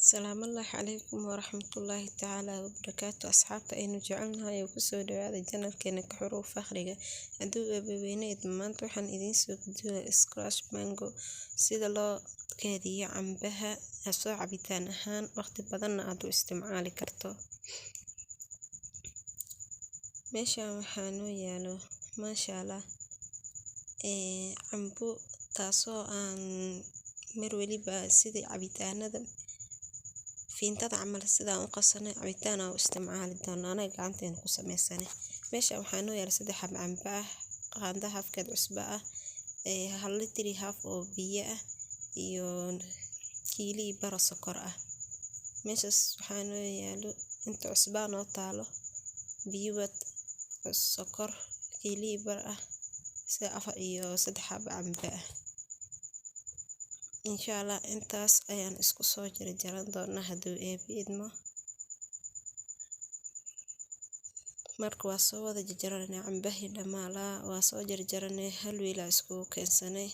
Salaamullaahi calaykum waraxmatullaahi tacaala wabarakaatu. Asxaabta aynu jecelnahay oo kusoo dhawaada channelkeena Ka Xuruuf Fakhriga. Hadduu eebbaweyne maanta waxaan idiin soo gudbinayaa squash mango, sida loo keediyo cambaha asoo cabitaan ahaan waqti badanna aad u isticmaali karto. Meeshaan waxaa noo yaalo, maasha Allah, cambo, taasoo aan mar waliba sidii cabitaanada fiintada camal sidaan u qasanay cabitaan aan u isticmaali doono, anaga gacanteena ku sameysanay. Meesha waxaa noo yaala saddex xab cambo ah, qaando halfkeed cusbo ah, 1.5 litir oo biyo ah iyo kiilo iyo bar oo sokor ah. Meeshaas waxaa noo yaalo inta cusbaa noo taalo, biyo wad, sokor kiilo iyo bar ah iyo saddex xabo cambo ah. Insha Allah intaas ayaan isku soo jarjaran doonaa hadduu Eebbe idmo. Marka waa soo wada jarjaranay cambahii dhamaalaa, waa soo jarjaranay, hal weel aa iskugu keensanay.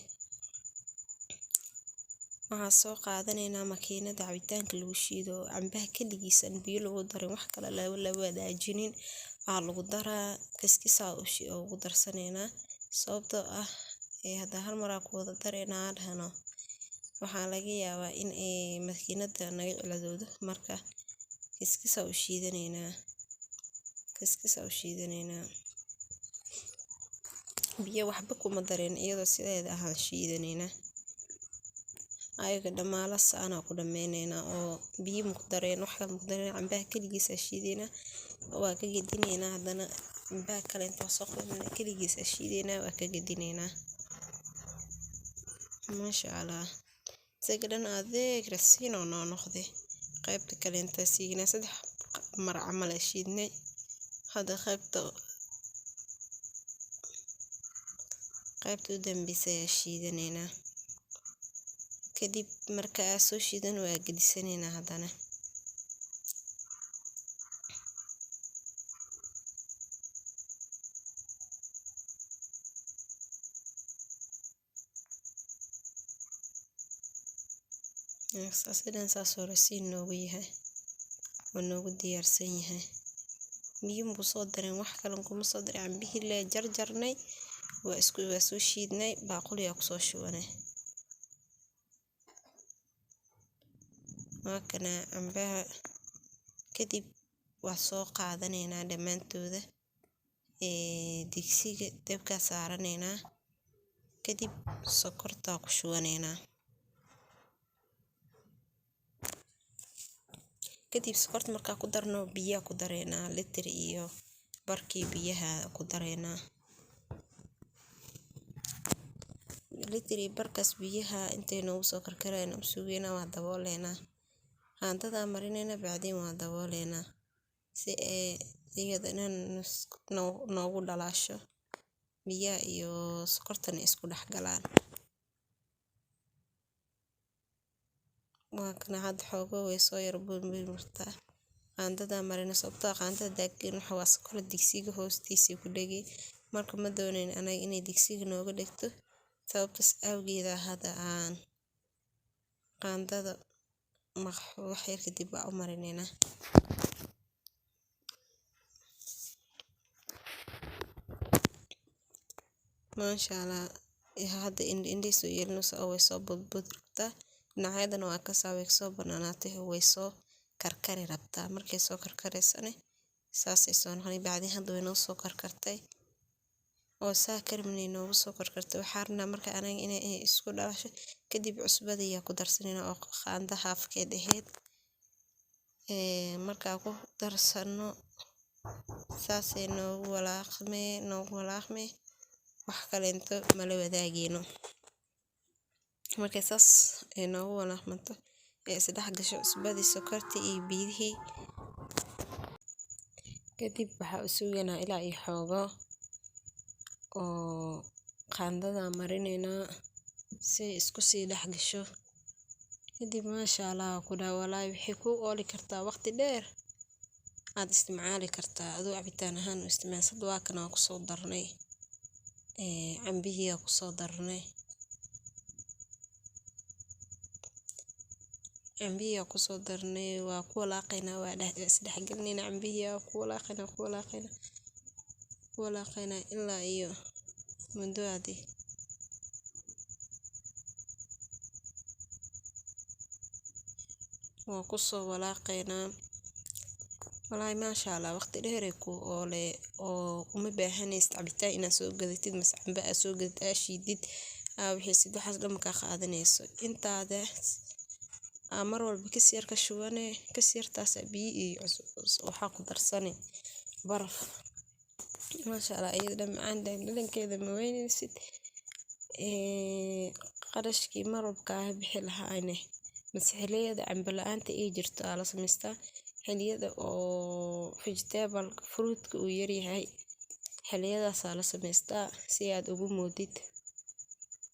Waxaan soo qaadanaynaa makiinada cabitaanka lagu shiido oo cambaha keligiis aan biyo lagu darin, wax kale la wadaajinin aa lagu daraa, kiskisaa ugu darsanaynaa, sababtoo ah hadda hal mar aa ku wada dareynaa aan dhahno, waxaa laga yaabaa in ay makiinada naga ciladoodo. Marka kiskisaa u shiidanaynaa, kiskisaa u shiidanaynaa, biyo waxba kuma dareen, iyadoo sideeda ahaan shiidanaynaa. Ayaga dhamaala saanaa ku dhameynaynaa oo biyo maku dareen, wax kale maku dareen, cambaha keligiisa shiidaynaa, waa ka gedinaynaa. Haddana cambaha kale intaa soo qaadana keligiisa shiidaynaa, waa ka gedinaynaa. Maasha Allah, isaga dhan adeeg rasiin oo noo noqday. Qaybta kale intaa siignaa saddex mar camal aa shiidnay. Hadda qaybta u dambeysa ayaa shiidanaynaa. Kadib marka aa soo shiidan waa gedisanaynaa haddana. Sidan saasoo rasiin noogu yahay oo noogu diyaarsan yahay. Biyo maku soo dareen, wax kale kuma soo darin, cambihii lee jarjarnay, waa isku waa soo shiidnay, baaquliyaa kusoo shubanay. Waa kana cambaha. Kadib waa soo qaadanaynaa dhammaantooda, digsiga dabkaa saaranaynaa, kadib sokortaa ku shubanaynaa. Kadib sokorta markaa ku darno, biyaa ku dareynaa, litir iyo barkii biyaha ku dareynaa. Litir iyo barkaas biyaha intay noogu soo karkarayaan u sugeynaa, waa dabooleynaa, qaandadaa marineynaa, bacdiin waa dabooleynaa si ay iyadana noogu dhalaasho, biyaha iyo sokortana isku dhex galaan. Waa kana hadda xoogo way soo yar burburtaa. Qaandadaa marina, sababtoo ah qaandada daagelin waxa waa sokor digsiga hoostiisa ku dhegay. Marka ma doonayn anaga inay digsiga nooga dhegto, sababtaas awgeeda hadda aan qaandada wax yar kadib waa u marineynaa. Maasha Allah, hadda indho soo yeelanaysa oo way soo budbud rabtaa. Dhinacyadana waa kasaa, way soo banaanaatay, way soo karkari rabtaa. Markay soo karkaraysane saasay soo noqonay. Bacdii hadda way noo soo karkartay oo saa karminay noogu soo karkartay. Waxaa rabnaa marka anaga inay isku dhalasho. Kadib cusbada ayaa ku darsanayna oo qaanda halfkeed ahayd. Markaa ku darsano saasay noogu walaaqmee, noogu walaaqmee, wax kaleento mala wadaageyno. Markay saas ay noogu walaaqmanto ee isdhex gasho cusbadii, sokortii iyo biyihii, kadib waxaa u sugaynaa ilaa iyo xoogo oo qaandada marineynaa si isku sii dhex gasho. Kadib maasha Allah ku dhaha, walaahi waxay ku ooli kartaa waqti dheer, aad isticmaali kartaa adoo cabitaan ahaan u isticmaal. Hadda waa kana, waa kusoo darnay cambihii aa kusoo darnay. Cambihi aa kusoo darnay, waa ku walaaqaynaa, waa isdhex gelinaynaa. Cambihi aa ku walaaqaynaa, ku walaaqaynaa, ku walaaqaynaa ilaa iyo muddo adi waa kusoo walaaqaynaa. Walaahi maasha Allah, waqti dheer ay ku oole oo uma baahanaysid cabitaan inaad soo gadatid mase camba aad soo gadatid aa shiidid aa wixiisid, waxaas dhan ma kaa qaadanayso. Intaada aa mar walba kis yar ka shubane, kis yartaas biyo iyo waxaa ku darsani baraf. Maasha Allah, iyada dhan macaan dhadhankeeda ma weynaysid. Qarashkii mar walba kaaga bixi lahaayne mase xilliyada camba la'aanta ay jirto aa la samaystaa, xilliyada oo vegetable fruitka uu yaryahay, xilliyadaasaa la samaystaa si aad ugu moodid.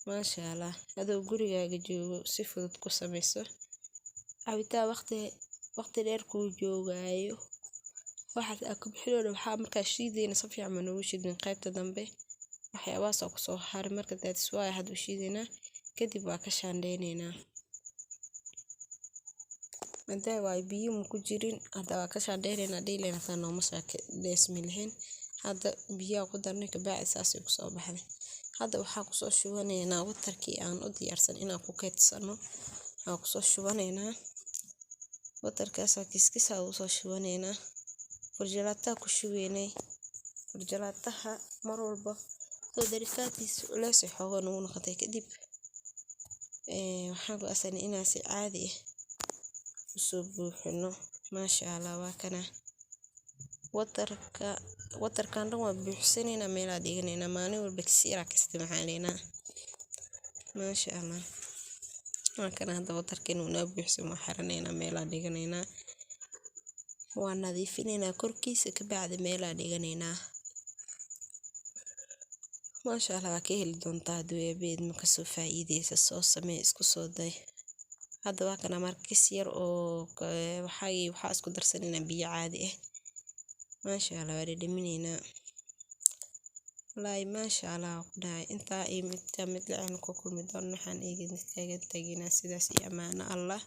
Maasha Allah, adoo gurigaaga joogo si fudud ku samayso cabitaan waqti dheer kuu joogaayo. Waxaas aa ku bixinayno waxaa markaa shiidayna si fiican ma noogu shiidmin qaybta dambe, waxyaabahaas oo kusoo haray marka, that's why hadda u shiidaynaa, kadib waa ka shaandhaynaynaa. Madaa waay biyo ma ku jirin, hadda waa ka shaandhaynaynaa dhihi lahayn hataa nooma shaandhaysmi lahayn. Hadda biyaha ku darnay, kabacdi saasay kusoo baxday. Hadda waxaa kusoo shubanaynaa watarkii aan u diyaarsan inaan ku keydsano. Waxaa kusoo shubanaynaa watarkaasaa kiskis aa ugu soo shubanaynaa. Farjalaataa ku shubaynay. Farjalaataha mar walba soo daritaankiisa culeys ay xoogaa nagu noqotay. Kadib waxaan go'aansanay inaan si caadi ah usoo buuxino. Maasha Allah, waa kana watarka. Watarkan dhan waa buuxsanaynaa, meelaa dhiganaynaa, maalin walba kis yaraa ka isticmaalaynaa. Maasha Allah, waa kana hadda watarkan uu noo buuxsan, waa xiranaynaa, meelaa dhiganaynaa, waa nadiifinaynaa korkiisa, kabacdi meelaa dhiganaynaa. Maasha Allah, waa ka heli doontaa hadduu Eebbe idmo, kasoo faa'iideysa, soo samee, isku soo day. Hadda waa kana marka kis yar oo waxaa isku darsanaynaa biyo caadi ah. Maasha Allah, waa dhadhaminaynaa. Wallaahi maasha Allah ku dhahay. Intaa iyo midka mid lacayna ku kulmi doono, waxaan idinkaga tegaynaa sidaas iyo amaano Allah.